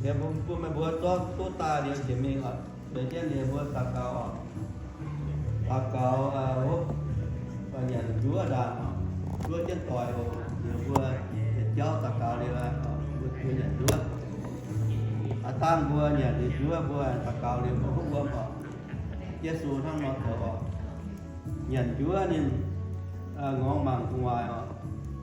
Bun meih mbuo zorqv duqv daaih liuz jiex mingh oc, ceix jienv liuz mbuo daux gaux oc. Daux gaux, hopv, nyanc njuov ndaangc oc, zuov jienv doic oc. Liuz mbuo yietc jauv daux gaux liuz, mbuo nyanc njuov. Aav dangh mbuo nyanc liuz njuov, mbuo daux gaux liuz mbuo hopv wuom oc. Yesu hnangv nor zoux oc. Nyanc njuov ninh ngorc mangc gu'nguaaic oc.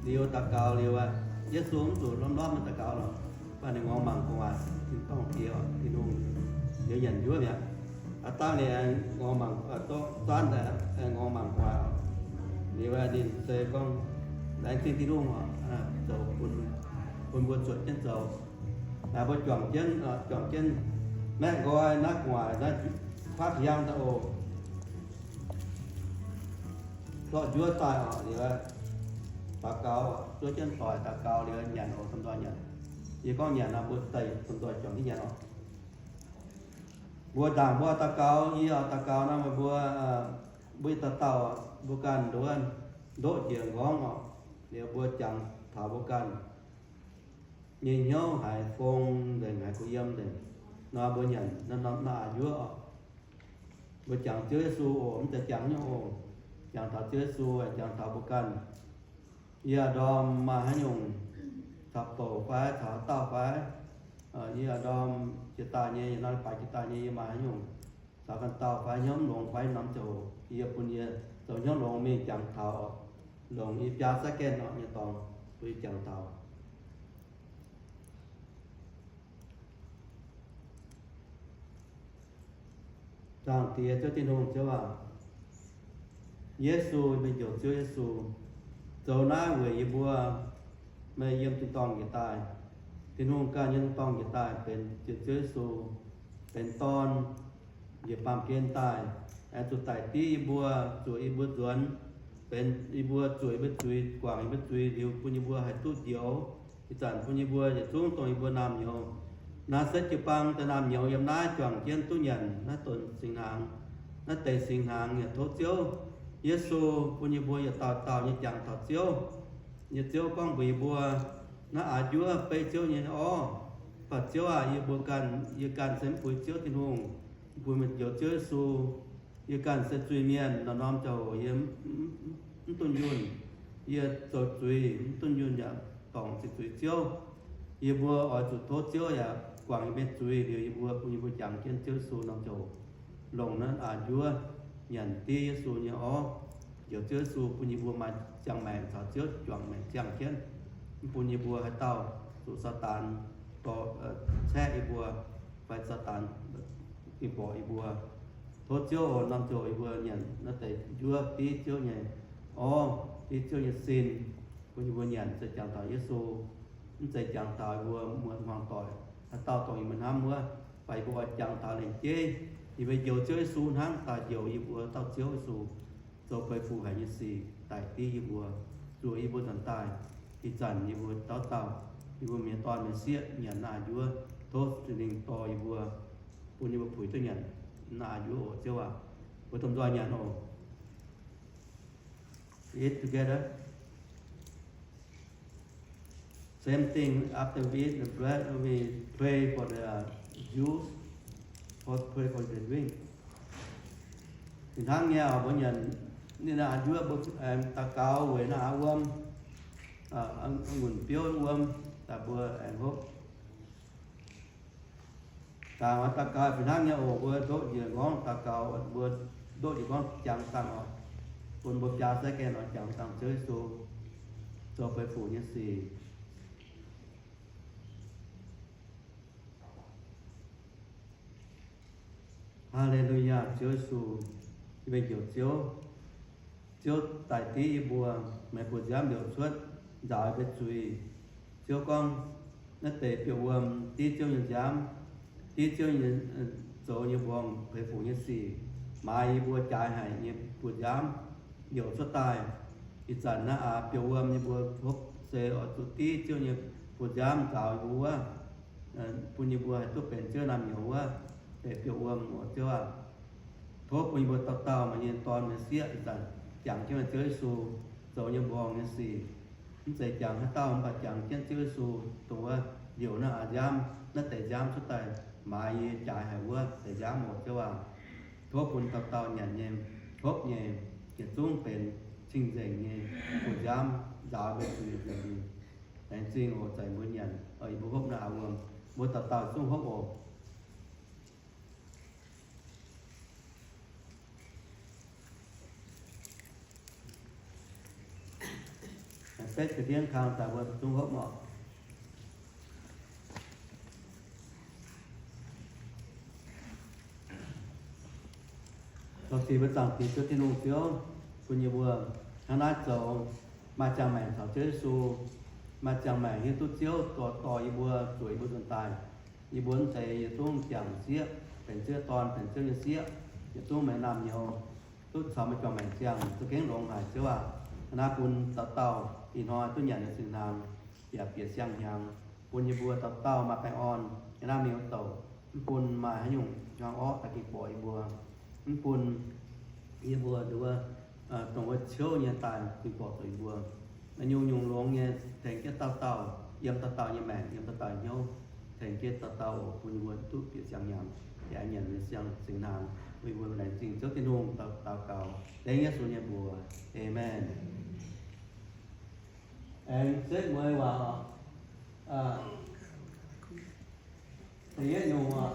Liuz daux gaux liuz, Yesu mv zuqc lomh lomh daux gaux lorqc. Mv baac ninh ngorc mangc gu'nguaaic, ninh dorngh jiex oc, Tin-Hungh, liuz nyanc njuov mi'aqv. Aav dangh ninh aengx ngorc mangc, zorqv zanv daaih aengx ngorc mangc gu'nguaaic oc. Liuz ninh se gorngv, laengz zingh Tin-Hungh oc, zoux bun, bun mbuo zuotc jienv zoux. Naaiv mbuo juangc jienv, juangc jienv maeqv nqoi naaiv gu'nguaaic naaiv kuaatv hiaang daaih oc. Zorqv njuov daaih oc, liuz daux gaux, zuov jienv doic daux gaux liuz nyanc oc, domh nzoih nyanc. Yie gorngv nyanc nor, mbuo deix domh nzoih juangc jienv nyanc oc. Mbuo ndaangc mbuo daux gaux, yie oix daux gaux nor, meih mbuo, mbuo dauh dauh, mbuo ganh nduov, ndoqv njiec nqorngv oc. Liuz mbuo jangx taux mbuo ganh nyei hnyouv haiz fong nzengc, haiz kuh yiem nzengc nor, mbuo nyanc naaiv norm naaiv aav njuov oc. Mbuo jangx Ziouv Yesu oc, mv zeiz jangx haaix nyungc oc. Jangx taux Ziouv Yesu, jangx taux mbuo ganh. Yie ndorm maaih haaix nyungc caux bouc fai caux haaix dauh fai, yie ndorm jiex daaih nyei, yie nor baaix jiex daaih nyei, yie maaih haaix nyungc caux ganh dauh fai hnyouv longx fai norm ziangh hoc, yie bun yie zoux hnyouv longx mingh jangx taux oc. Longc yie biaa second oc nyei dorngx bun yie jangx taux. Zaangc Diex Ziouv Tin-Hungh, Ziouv aac, Yesu, meih njoux Ziouv Yesu, zoux naaiv weic yie mbuo, meih yiem tin-dorngh njiec daaih, Tin-Hungh ganh yiem tin-dorngh njiec daaih benx Ziouv Yesu, benx dorn, njiec baamh gen daaih, aengx zuqc daic div yie mbuo, zuoqc yie mbuo nzuonx, benx yie mbuo, zuoqc yie mbuo zuiz, guangc yie mbuo zuiz liuz bun yie mbuo haih duqv njoux. Ih zanc bun yie mbuo yietc zungv dongh yie mbuo naamh nyouz, naaiv setv jiu-baang daaih naamh nyouz yiem naaiv juangc jienv duqv nyanc naaiv donx singx hnaangx, naaiv deix singx hnaangx yaac tov Ziouv Yesu bun yie mbuo yietc dauh dauh nyei jangx taux Ziouv. Yie Ziouv gorngv mbuox yie mbuo, naaiv aav njuov beiv Ziouv nyei orv. Mv baac Ziouv aac, yie mbuo ganh, yie ganh se mv puix Ziouv Tin-Hungh, mv puix meih njoux Ziouv Yesu. Yie ganh se zuiz-mienh, norm-norm ziangh hoc yie mv dunh yunh. Yie zoux zuiz mv dunh yunh yaac dorngc ziqc zuiz Ziouv. Yie mbuo oix zuqc tov Ziouv yaac guangc yie mbuo nyei zuiz liuz yie mbuo bun yie mbuo jangx jienv Ziouv Yesu norm ziangh hoc, longc naaiv aav njuov nyanc div Yesu nyei orv. Njoux Ziouv Yesu bun yie mbuo maaih ziangh maengc caux Ziouv juangc maengc ziangh jienv, mv bun yie mbuo haaix dauh zuqc Saadaan dorh, caeqv yie mbuo, fai Saadaan mingh borqc yie mbuo. Tov Ziouv oc, norm ziouc yie mbuo nyanc naaiv deix njuov div Ziouv nyei orv, div Ziouv nyei sin, bun yie mbuo nyanc se jangx taux Yesu, mv zeiz jangx taux yie mbuo muoz hmuangv doic, haaix dauh dongh yie mbuo hnamv wuov. Mv baac yie mbuo oix jangx taux lengc jeiv, yie mbuo njoux Ziouv Yesu hnangv daaih njoux yie mbuo dauh Ziouv Yesu, zoux beiv fuqv haic nyei sic daic div yie mbuo, zuoqc yie mbuo nzuonx daaih. Ih zanc yie mbuo dauh dauh, yie mbuo mienh dorn mienh sieqv nyanc naaiv aav njuov, tov Singx Lingh dorh yie mbuo, bun yie mbuo puix duqv nyanc naaiv aav njuov oc, Ziouv aac. Mbuo domh nzoih nyanc oc. Eat together. Same thing, after we eat the bread, we pray for the Jews, for, pray for the drink. Fih hnangv nyei oc, mbuo nyanc ninh naaiv aav njuov mbuo aengx daux gaux weic naaiv aav wuom, a'ngunc biouv wuom, daaih mbuo aengx hopv. Dangh oix daux gaux fih hnangv nyei oc, mbuo ndoqv njiec nqorngv daux gaux, mbuo ndoqv njiec nqorngv jangx dangh oc, bun mbuo biaa second oc, jangx dangh Ziouv Yesu, zoux beiv fuqv nyei sic. Haa^le^lu^yaa, Ziouv Yesu, yie mbuo njoux Ziouv. Ziouv daaih div yie mbuo, meih buoz-nziaamv liouc cuotv nzaaux yie mbuo zuiz. Ziouv gorngv, naaiv deix biouv-wuom div Ziouv nyei nziaamv, div Ziouv nyei, zoux nyei mbuongx beiv fuqv nyei sic, maaiz yie mbuo jaaix haic nyei buoz-nziaamv liouc cuotv daaih. Ih zanc naaiv aav biouv-wuom yie mbuo hopv se oix zuqc div Ziouv nyei buoz-nziaamv nzaaux yie mbuo wuov, bun yie mbuo haih duqv benx Ziouv naamh nyouz wuov deix biouv-wuom oc, Ziouv aac. Tov bun yie mbuo dauh dauh maaih nyei dorn maaih sieqv ih zanc jangx jienv Ziouv Yesu zoux nyei mbuongx nyei sic. Mv zeiz jangx haaix dauh mv baac jangx jienv Ziouv Yesu, dongh wuov Heuc naaiv a'nziaamv, naaiv deix nziaamv cuotv daaih maaiz yie jaaix haic wuov deix nziaamv oc, Ziouv aac. Tov bun dauh dauh nyanc nyei, hopv nyei, yietc zungv benx cing-nzengc nyei, bun nziaamv nzaaux mbuo zuiz nyei. Laengz zingh oc, zaic mbuo nyanc, yie mbuo hopv naaiv a'wuom, mbuo dauh dauh zungv hopv oc. Betv ga'ndiev kang daaih mbuo zungv hopv oc. Zoux sic mbuo Zaangc Diex Ziouv Tin-Hungh Ziouv, bun yie mbuo hnangv naaiv zoux maaih ziangh maengc caux Ziouv Yesu, maaih ziangh maengc hiuv duqv Ziouv dorh dorh yie mbuo, zueiz yie mbuo nzuonx daaih. Yie mbuo mv zeiz yietc zungv jangc sieqv, benx Ziouv dorn, benx Ziouv nyei sieqv, yietc zungv meih naamh nyouz, duqv caux meih juangc maengc ziangh, za'gengh longx haic Ziouv aac. Hnangv naaiv bun dauh dauh ih hnoi duqv nyanc nyei singx hnaangx, yaac bieqc siang-hnyangx, bun yie mbuo dauh dauh maaih baengh orn. Hnangv naaiv mingh wuov douc, mv bun maaih haaix nyungc hnyangx-orqv daaih ging borqc yie mbuo, mv bun yie mbuo nduov, dongh wuov ciouv nyei daaih ging borqc zuqc yie mbuo. Nyungc-nyungc longx nyei tengx jienv dauh dauh, yiem dauh dauh nyei maengc, yiem dauh dauh hnyouv, tengx jienv dauh dauh oc, bun yie mbuo duqv bieqc siang-hnyangx, yaac nyanc nyei siang singx hnaangx. Weic mbuo laengz zingh Ziouv Tin-Hungh daux gaux dengv Yesu nyei mbuox. Aamen. Aengx setv mueiz waac oc. Da'yietv nyungc oc,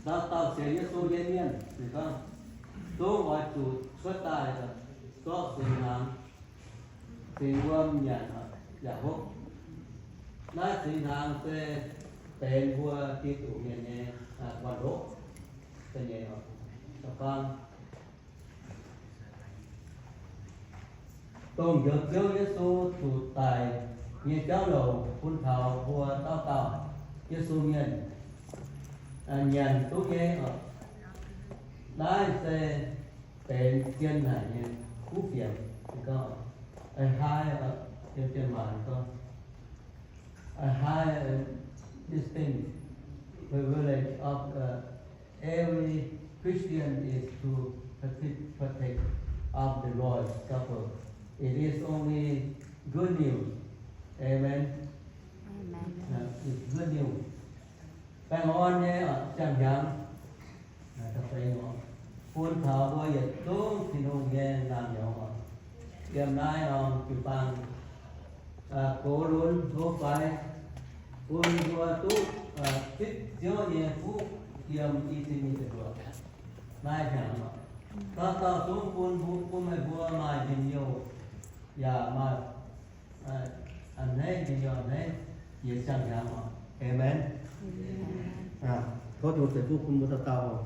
dauh dauh sienx Yesu nyei mienh, ninh gorngv, zungv oix zuqc cuotv daaih zorqv singx hnaangx cingx wuom nyanc yaac hopv. Naaiv singx hnaangx se benx mbuo Giduc mienh nyei guanh ndoqv da'nyeic oc. Da'faam, dongh njoux Ziouv Yesu zuqc daic nyei jauv louc bun taux mbuo dauh dauh Yesu mienh nyanc duqv nyei oc. Naaiv se benx zien haic nyei kuv fienx. A high, uh, a high, uh, esteem, privilege of, uh, every Christian is to partic-, partake of the Lord's Supper. It is only good news. Amen. Amen. Uh, it's good news. Baengh orn nyei, uh, siang-hnyangx, uh, bun taux mbuo yietc zungv Tin-Hungh nyei naamh nyouz oc. Yiem naaiv norm jiu-baang, gox lunx hlo faix, bun mbuo duqv zipv Ziouv nyei fuqv yiem i cin nyei ziepc luoqc. Naaiv hnyangx oc, dauh dauh zungv bun, bun meih mbuo maaih njien-youh, yaac maaih a'hneiv, njien-youh a'hneiv, jiex siang-hnyangx oc. Aamen. Tov Tin-Hungh ceix fuqv bun mbuo dauh dauh oc.